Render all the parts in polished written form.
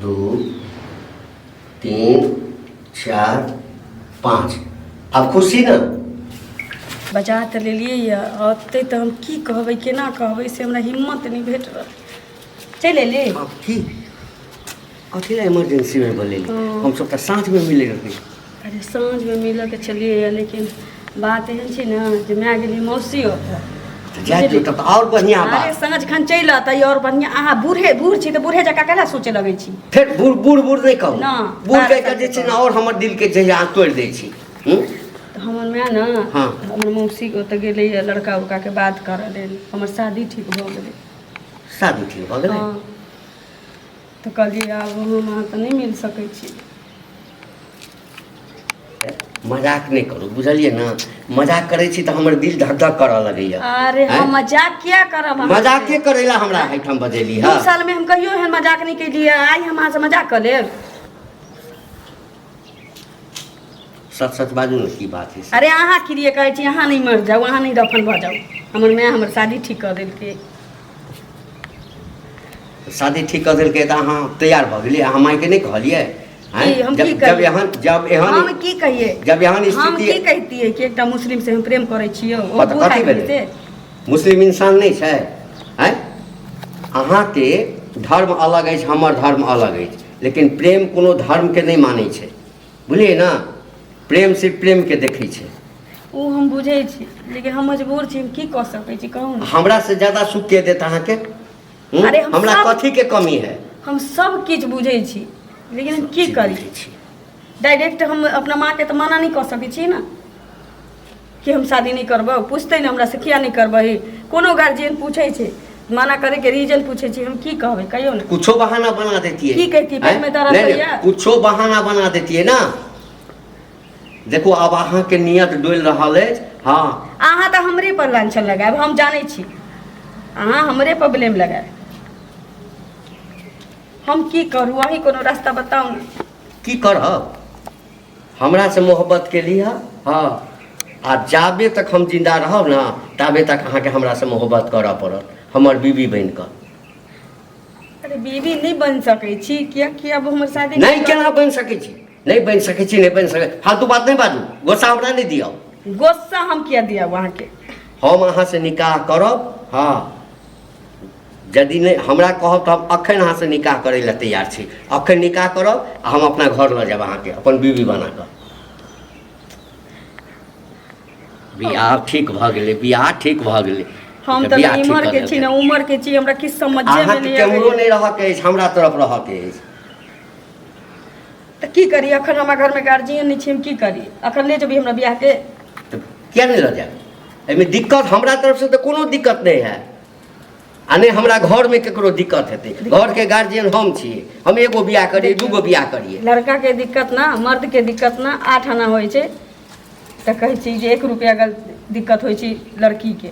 दू तीन चारि पाँच। आब खुशी ने? बजा तऽ लेलियै यऽ, औतै तऽ हम की कहबै, केना कहबै से हमरा हिम्मत नहि भेट रहल। चलि एली? आब की कथी लए इमरजेंसीमे बोलेली? हमसब तऽ साँझमे मिलै रहै। अरे साँझमे मिलऽके छलियै यऽ, लेकिन बात एहन छै ने जे माय गेली मौसी ओतऽ। तऽ जाय दियौ तब तऽ आओर बढ़िआँ अरे बात। साँझ खन चलि अतै आओर बढ़िआँ। अहाँ बूढ़े बूढ़ छी तऽ बूढ़े जकाँ केना सोचऽ लगै छी? फेर बूढ़ बूढ़ बूढ़ नहि कहू। ना, बूढ़ बात कहि कऽ जे छै ने आओर हमर दिलके जे अहाँ तोड़ि दै छी। हूँ? तऽ हमर माय ने हमर मौसीके ओतऽ गेलैए लड़का उड़काके बात करऽ लेल। हमर शादी ठीक भऽ गेलै। शादी ठीक भऽ गेलै? हँ, तऽ कहलियै आब हम अहाँ तऽ नहि मिल सकै छी। मजाक नहि करू, बुझलियै ने? मजाक करै छी तऽ हमर दिल धक धक करऽ लगैया। अरे हम आँय? मजाक किया करब अहाँ से? मजाके करै लए हमरा एहिठाम बजेली? दू हँ सालमे हम कहियो एहन मजाक नहि केलियै, आइ हम अहाँसँ मजाक कऽ लेब? सच सच बाजू ने, की बात है से? अरे अहाँ की लिए कहै छी, अहाँ नहि मरि जाउ, अहाँ नहि दफन भऽ जाउ। हमर माय हमर शादी ठीक कऽ देलकै। शादी ठीक कऽ देलकै तऽ अहाँ तैयार भऽ गेलियै? अहाँ मायके नहि कहलियै? आँय? की, हम की जब जब कहियै? एहन जब हम एहन की कहियै? जब एहन हम स्थिति की कहितियै कि एकटा मुस्लिम से हम प्रेम करै छियै, ओ कथी बूढ़ आदमी भेलै? से। मुस्लिम इंसान नहि छै? आँय, अहाँके धर्म अलग अछि, हमर धर्म अलग अछि, लेकिन प्रेम कोनो धर्मके नहि मानै छै, बुझलियै ने? प्रेम सिर्फ प्रेमके देखै छै। ओ हम बुझै छी, लेकिन हम मजबूर छी, हम की कऽ सकै छी, कहू ने? हमरा से ज्यादा सुख के देत अहाँके? हूँ? अरे हम हमरा सब कथीके कमी है? हम सब किछु बुझै छी, लेकिन हम की चीज करी? बुझै छी। डायरेक्ट हम अपना माँके तऽ मना नहि कऽ सकै छी ने कि हम शादी नहि करबौ। पूछतै ने हमरा से, किया नहि करबही? कोनो गार्जियन पूछै छै, मना करैके रीजन पूछै छै, हम की कहबै, कहियौ ने? कुछो बहाना बना देतियै। की कहितियै? आँय? पेटमे दर्द नहि, नहि, होइए। कुछो बहाना बना देतियै ने। देखू, आब अहाँके नियत डोलि रहल अछि। हँ, अहाँ तऽ हमरे पर लांछन लगायब, हम जानै छी। अहाँ हमरे पर ब्लेम लगायब। हम की करू? अहीं कोनो रास्ता बताउ ने। की करब? हमरा से मोहब्बत केली है। हँ, आ जाबे तक हम जिंदा रहब ने, ताबे तक अहाँके हमरा से मोहब्बत करऽ पड़त, हमर बीबी बनि कऽ। अरे बीबी नहि बनि सकै छी, कियाकि आब हमर शादी नहि, केना बनि सकै छी? नहि बनि सकै छी, नहि बनि सकै। फालतू बात नहि बाजू, गुस्सा हमरा नहि दिअ। गुस्सा हम किया दिया अहाँके? हम अहाँसँ निकाह करब। हँ, यदि नहि हमरा कहब तऽ हम अखन अहाँसँ निकाह करै लए तैयार छी। अखन निकाह करब आ हम अपना घर लऽ जायब अहाँके अपन बीबी बना कऽ। बियाह ठीक भऽ गेलै, बियाह ठीक भऽ गेलै। हम तऽ बियाह ठीक इम्हर कऽ के छी ने देलकै। उम्हर के छी, हमरा किछु समझे मे अहाँके नहि केम्हरो अबैया। नहि रहऽके अछि, हमरा तरफ रहऽके अछि। तऽ की करी? अखन हमरा घरमे गार्जियन नहि छै, हम की करी? अखन ले जेबै हमरा बियाहके? तऽ किया नहि लऽ जायब? एहिमे दिक्कत हमरा तरफसँ तऽ कोनो दिक्कत नहि है, आ नहि हमरा घरमे ककरो दिक्कत हेतै। घरके गार्जियन हम छियै। हम एगो बियाह करियै, दूगो बियाह करियै। लड़का के दिक्कत ना, मर्द के दिक्कत ना 8 आना होइ छै, तऽ कहै छी जे 1 रुपया गल दिक्कत होइ छै लड़की के।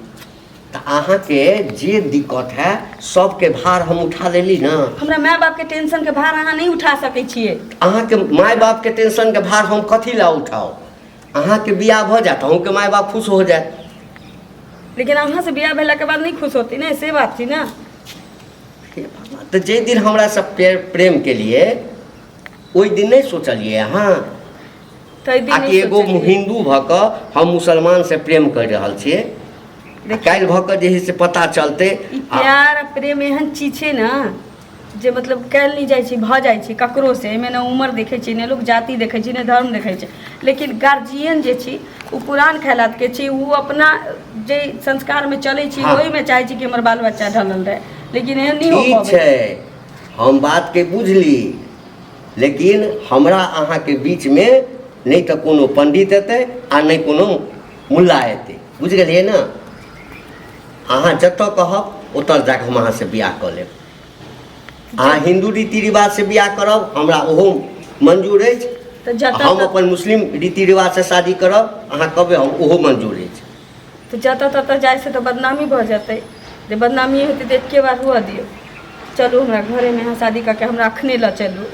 तऽ अहाँके जे दिक्कत है, सबके भार हम उठा लेली ने। हमरा माय बाप के टेंशन के भार अहाँ नहि उठा सकै छियै। अहाँके माय बापके टेंशनके भार हम कथी लए उठाउ? अहाँके बियाह भऽ जायत, अहूँके माय बाप खुश हो जायत। लेकिन अहाँ से बियाह भेलाके बाद नहि खुश होती ने, से बात छै ने। तऽ जाहि दिन हमरा से प्रेम केलिए, ओहि दिन नहि सोचलियै अहाँ? ताहि दिन आ नहि कि एगो सोचलियै। हिन्दू भऽ कऽ हम मुसलमान से प्रेम करि रहल छियै, आ काल्हि भऽ कऽ जे है से पता चलतै। ई आ प्यार आ प्रेम एहन चीज छै ने जे मतलब कयल नहि जाइ छै, भऽ जाइ छै ककरो से। एहिमे ने उमर देखै छै, ने लोक जाति देखै छै, ने धर्म देखै छै। लेकिन गार्जियन जे छी ओ पुरान ख्यालातके छी, ओ अपना जे संस्कारमे चलै छी ओहिमे चाहै छी कि हमर बाल बच्चा ढलल रहै, लेकिन एहन नहि हो ठीक पबै छै, हम बातके बुझली, लेकिन हमरा अहाँके बीचमे नहि तऽ कोनो पंडित एतै आ नहि कोनो मुल्ला एतै, बुझि गेलियै ने? अहाँ जतऽ कहब, ओतऽ जाकऽ हम अहाँसँ बियाह कऽ लेब। अहाँ हिन्दू रीति रिवाजसँ बियाह करब, हमरा ओहो मंजूर अछि। तऽ जतऽ हम अपन मुस्लिम रीति रिवाजसँ शादी करब, अहाँ कहबै हम, ओहो मंजूर अछि। तऽ जतऽ ततऽ जाइ से तऽ बदनामी भऽ जेतै। जे बदनामी हेतै तऽ एके बार हुअ दियौ। चलू हमरा घरेमे अहाँ शादी कऽ के हमरा अखने लऽ चलू।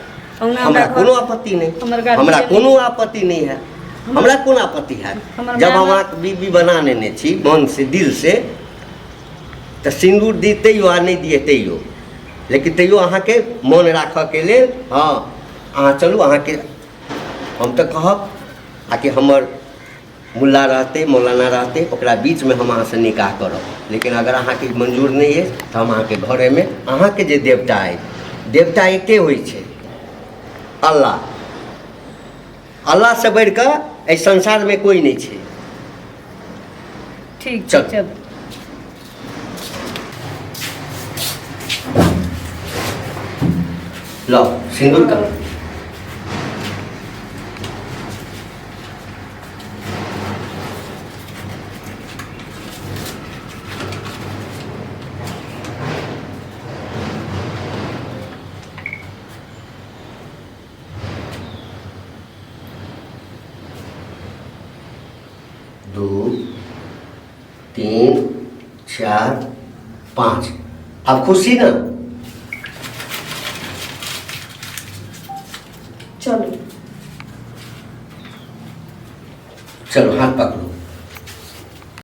ओहुना हमरा घर कोनो आपत्ति नहि। हमर गार्जियन हमरा नहि। कोनो आपत्ति नहि है। हमरा कोन आपत्ति है? हमर जब माय हम बाप अहाँके बीबी बना लेने छी मन से, दिल से, तऽ सिन्दूर दी तैयो आ नहि दिए तैयो, लेकिन तैयो अहाँके मोन राखऽके लेल हँ अहाँ चलू अहाँके हम तऽ कहब आकि हमर मुल्ला रहतै मौलाना रहतै ओकरा बीचमे हम अहाँसँ निकाह करब लेकिन अगर अहाँके मंजूर नहि अछि तऽ हम अहाँके घरेमे अहाँके जे देवता अइ देवता एके होइ छै अल्लाह अल्लाहसँ बढ़ि कऽ एहि संसारमे कोइ नहि छै ठीक छै चल। चल लाओ सिंदूर का दू तीन चार पाँच अब खुशी ना चलू चलो हाथ पकड़ो।